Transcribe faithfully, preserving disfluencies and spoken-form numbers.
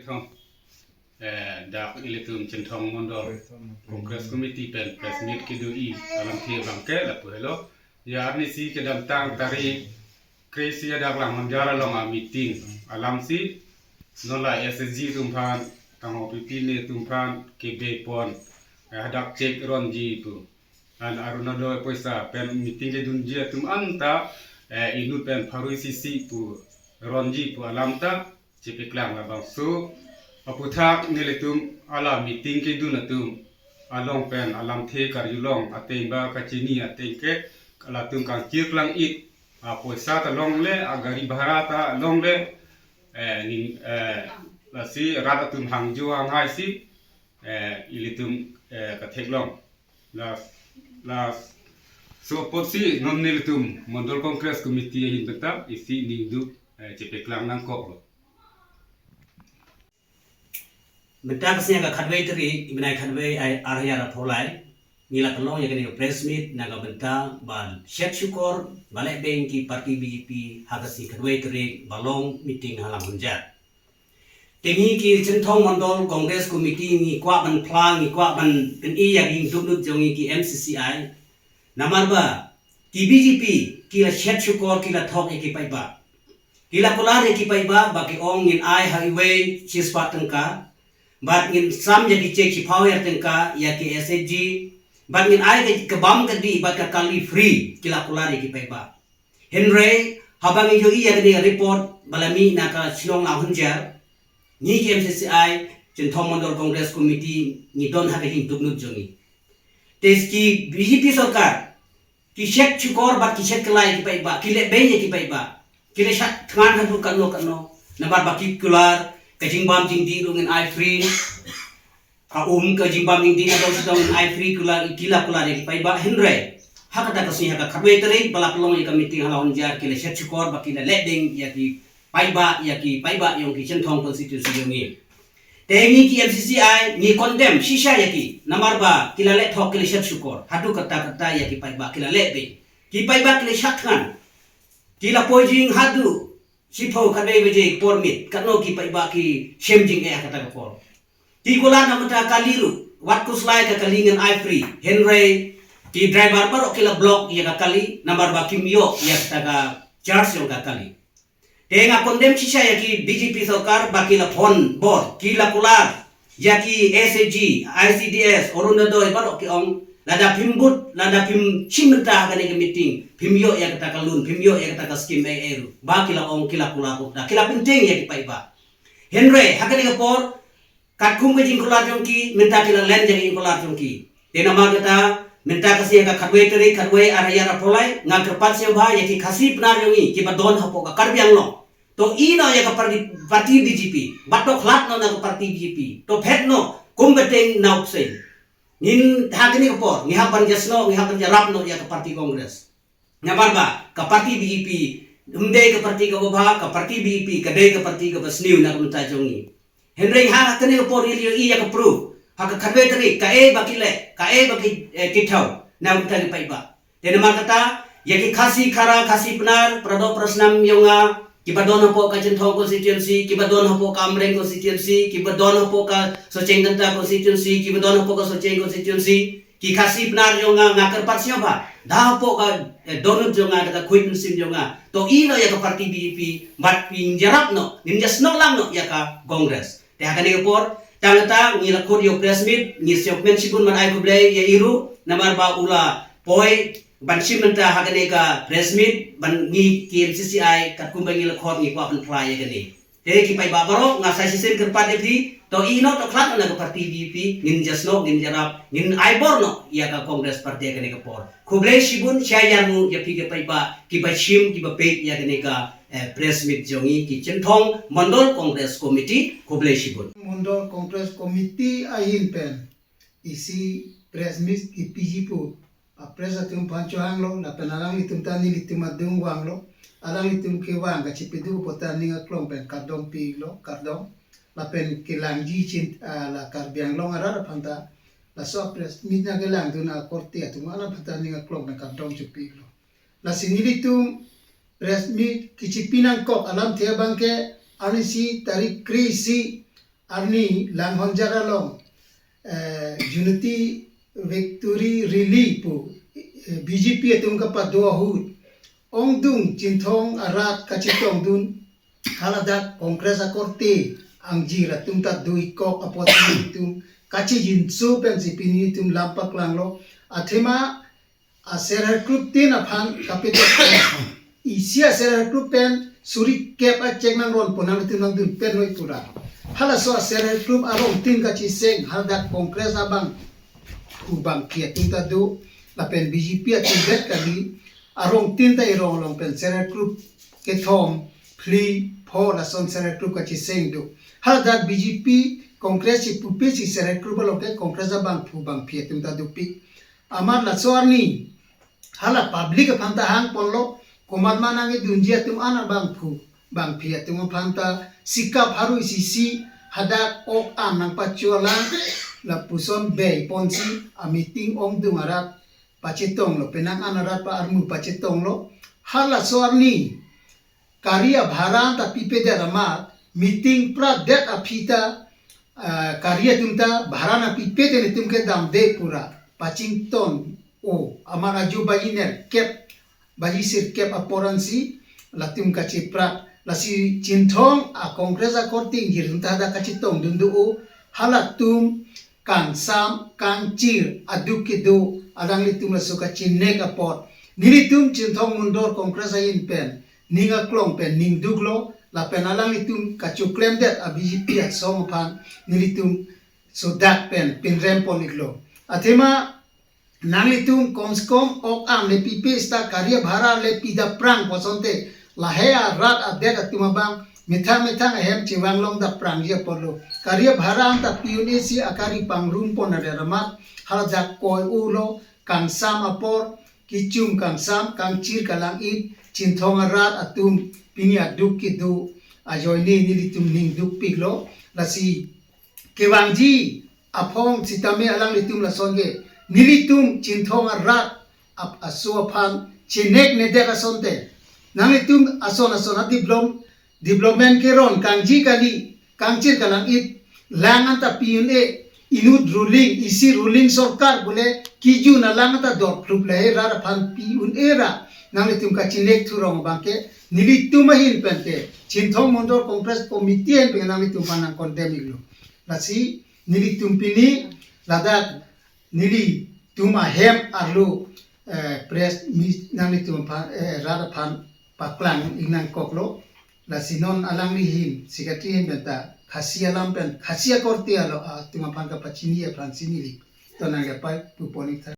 Chinthong, eh, dak ilitum Chinthong Mondol Congress Committee pen press meet kedo-i alamthe abangke lapu helo. Ya arnisi kedamtang tarik kre-isi adak Langhonjar along a meeting alamsi non la S H G atum aphan, tangho pipi ne atum aphan kebepon, eh, hadak cheque ronji pu. An Orunodoi poisa pen meeting kedunji atum anta, eh, inut pen pharo isi isi pu ronji pu alam ta chepeklang labangso. Aphuthak nelitum hala meeting kedun atum along pen alamthe karjulong ateng ba kachini ateng ke latum kangkir klang-it, a poisa ta longle, a gari bhara ta longle, eh, ning, eh, lasi rat atum hangjo hanghai si, eh, ilitum, eh, katheklong. La, laso apotsi non nelitum Mondol Congress Committee ahin pen ta isi ningduk, eh, chepeklang nangkoklo. Mynta kasing ka khatvei tarik, ibenai khatvei ai arhayar apholai, nila kelong ya kene press meet nangkabenta ba shet chikor ba le beng ki party B J P ha kasing khatvei tarik ba long meeting ha Langhonjar. Te neli ki Chinthong Mondol Congress Committee neli kwak ban phla, neli kwak ban pen-i ya ingduk nut jong neli ki M C C I. Namar ba ki B J P ki la shet chikor, ki la thok ya ki paibak. Ki la kular ya ki paibak, ba ke-ong neli ai ha iwei chispa tangka, bat neli sam ya ki cheque chiphaw ya tangka ya ki S H G, bat neli ai ke kebam kedi, bat ka kali free, ki la kular ya ki paibak. Henre, habang neli jo-i ya kene report ba la mi nangkachinong Langhonjar, neli ki M C C I, Chinthong Mondol Congress Committee, neli don ha ke ingduk nut jong neli. Te ki B J P sorkar, ki shet chikor bat ki shet kelai ki paibak, ki le beng ya ki paibak, ki le shat thengan hadu kano kano. Namar ba ki kular, kachingbam chingdi ru neli ai free, ka-um kachingbam chingdi adong sitong neli ai free, kular, ki la kular ya ki paibak. Henre, ha kata kasing ha ka khatvei tarik ba la kelong ya ka meeting ha Langhonjar, ki la shet chikor ba ki la le beng ya ki paibak, ya ki paibak jong ki Chinthong constituency jong neli. Te neli ki M C C I, neli condemn sisa ya ki, namar ba ki la le thok, ki la shet chikor, hadu kata kata ya ki paibak, ki la le beng. Ki paibak ki la shat thengan, ki la poi jing hadu chipho khatvei baje por mit, kano ki paibak ki shem jing eh kata ka por. Ki kular na mynta kali ru, wat kuslai ka kali neli ai free, henre ki driver baroh ki la block ya ka kali, namar ba kim yo ya kata ka charge jong ka kali. Te neli condemn sisa ya ki B J P sorkar ba ki la phone bor, ki la kular ya ki S H G, I C D S, Orunodoi baroh ke-ong, ladak phim but, ladak phim chim mynta ha kene ke meeting, phim yo ya kata ka loan, phim yo ya kata ka scheme eh eh ru, ba ki la ong, ki la kular kok da, ki la pinteng ya ki paibak. Henre, ha kene ke por, katkum kejing kular jong ki, mynta ki la len jeng jeng kular jong ki. Te namar kata, mynta kasing ka khatvei tarik, khatvei arhayar apholai, nangkepatsi abha ya ki Khasi Pnar jong neli, ki ba don hapoh ka Karbi Anglong. To-i no ya ka party, party B J P, bat to khlat no na ka party B J P, to phet no, kum beteng na upseng. Neli ha kene ke por, neli ha ban jasno, neli ha ban jarap no ya ka party Congress. Namar ba, ka party B J P, umdei ka party ka babha, ka party B J P, kadei ka party ka basniu na ka mynta jong neli. Henre ha kene ke por neli jo-i ya ka proof, ha ka khatvei tarik, ka e ba ki le, ka e ba ki, eh, kithaw, na ka mynta ki paibak. Te namar kata, ya ki Khasi Khara, Khasi Pnar, pradok prasnam jong nga, ki ba don hapoh ka Chinthong constituency, ki ba don hapoh ka Amreng constituency, ki ba don hapoh ka Socheng Denta constituency, ki ba don hapoh ka Socheng constituency, ki Khasi Pnar jong nga, nangkepatsi abha, dah hapoh ka, eh, don nut jong nga, ka khuit nsim jong nga, to-i no ya ka party B J P, bat pin jarap no, neli jasno lang no ya ka Congress. Te ha kene ke por, tangta neli la khot yo press meet, neli siok men sibun man ai khublei ya iru, namar ba ula poi, ban chim mynta ha kene ka press meet, ban neli ki M C C I, katkum ba neli la khot neli kwak pen phla ya kene. Te ki paibak baroh, ngasai sisen kerpat ya phi, to-i no to khlat no na ka party B J P, neli jasno, neli jarap, neli ai bor no ya ka Congress party ha kene ke por. Khublei sibun, chai yarmu ya phi ke paibak, ki ba chim, ki ba pek ya kene ka, eh, press meet jong neli ki Chinthong Mondol Congress Committee, khublei sibun. Mondol Congress Committee ahin pen isi press meet kipiji pu, a press atum aphan chohanglo, lapen alanglitum ta nelitum adung vanglo, alanglitum kevang kachipidu pu ta ning aklong pen kardom pilo, kardom, lapen kelangji chin, ah, la Karbi Anglong arat aphan ta, laso press meet nangkelangdun akorte atum aphan ta ning aklong pen kardom chepilo. Lasi nelitum press meet kichipi nangkok alamthe abangke, arnisi tarik kre-isi arni Langhonjar along, eh, Unity Victory Rally pu, eh, B J P atum kapado ahut ongdung Chinthong arat kachetongdun haladak Congress akorte angjir atum ta do-ik kok apot nelitum kachijinso pensi pini nelitum lam paklanglo. Athema a self help group tin aphan kapedet pen, isi a self help group pen suri kep acheng nangronpo, nanglitum nangdun pen noi pura. Halaso a self help group arong tin kacheseng haladak Congress abangphu bangphi atum ta do, lapen B J P atum det kali, arong tin ta irong along pen self help group kethom, phli, pho lason self help group kacheseng do. Haladak B J P, Congress si pupe si self help group along ke Congress abangphu bangphi atum ta dopik. Amat laso arni hala public aphan ta hangponlo, komat ma nangkedunji atum an abangphu bangphi atum aphan ta sikap haru isi si hadak ok an nangpacholang lapuson beiponsi a meeting ongdung arat pachetonglo, penang an arat pa armu pachetonglo. Halaso arni gari abhara ta pipedet amat, meeting pradet aphi ta, ah, gari atum ta bhara nangpipe te nelitum ke damde pura, pachington o, amat ajo baji nerkep, baji sirkep apor ansi latum kacheprat, lasi Chinthong a Congress akorte angjir atum ta hadak kachetongdun do o, halatum kangsam kangchir aduk kedo alanglitum laso kachinek apot nelitum Chinthong Mondol Congress ahin pen ning aklong pen ningduklo, lapen alanglitum kachoklemdet a B J P asong aphan nelitum sodak pen pinrempon-iklo. Athema nanglitum kom se kom ok an le pipe seta gari abhara le pidapprang pu asonte, lahei arat adet atum abang methang methang ahem chevang longdapprangji apotlo. Gari abhara an ta pi-un-e si agari pangrumpon adet amat haladak koi-olo, kangsam apor, kechum kangsam, kangchir kalang-it, Chinthong arat atum pini aduk kedo ajoine nelitum ningdukpiklo. Lasi kevangji aphong sitame alanglitum lason ke, nelitum Chinthong arat ap aso aphan chineknedet asonte, nanglitum ason ason a develop, development keron kangji kali, kangchir kalang-it, lang an ta pi-un-e, inut ruling, isi ruling sorkar pule kijun alang an ta dorphlup lahei rat aphan pi-un-e ra, nanglitum kachinek thurong abangke nelitum ahin pen ke, Chinthong Mondol Congress Committee ahin pen nanglitum aphan nang condemn-iklo. Lasi nelitum pini ladak nelitum ahem arlo, eh, press meet nanglitum aphan, eh, rat aphan paklang-ik nangkoklo. Lasi non alangli ahin, secretary ahin pen ta Khasi alam pen, Khasi akorte alo, ah, atum aphan kapachini aphansi neli to nanglepai pupon-ik tha.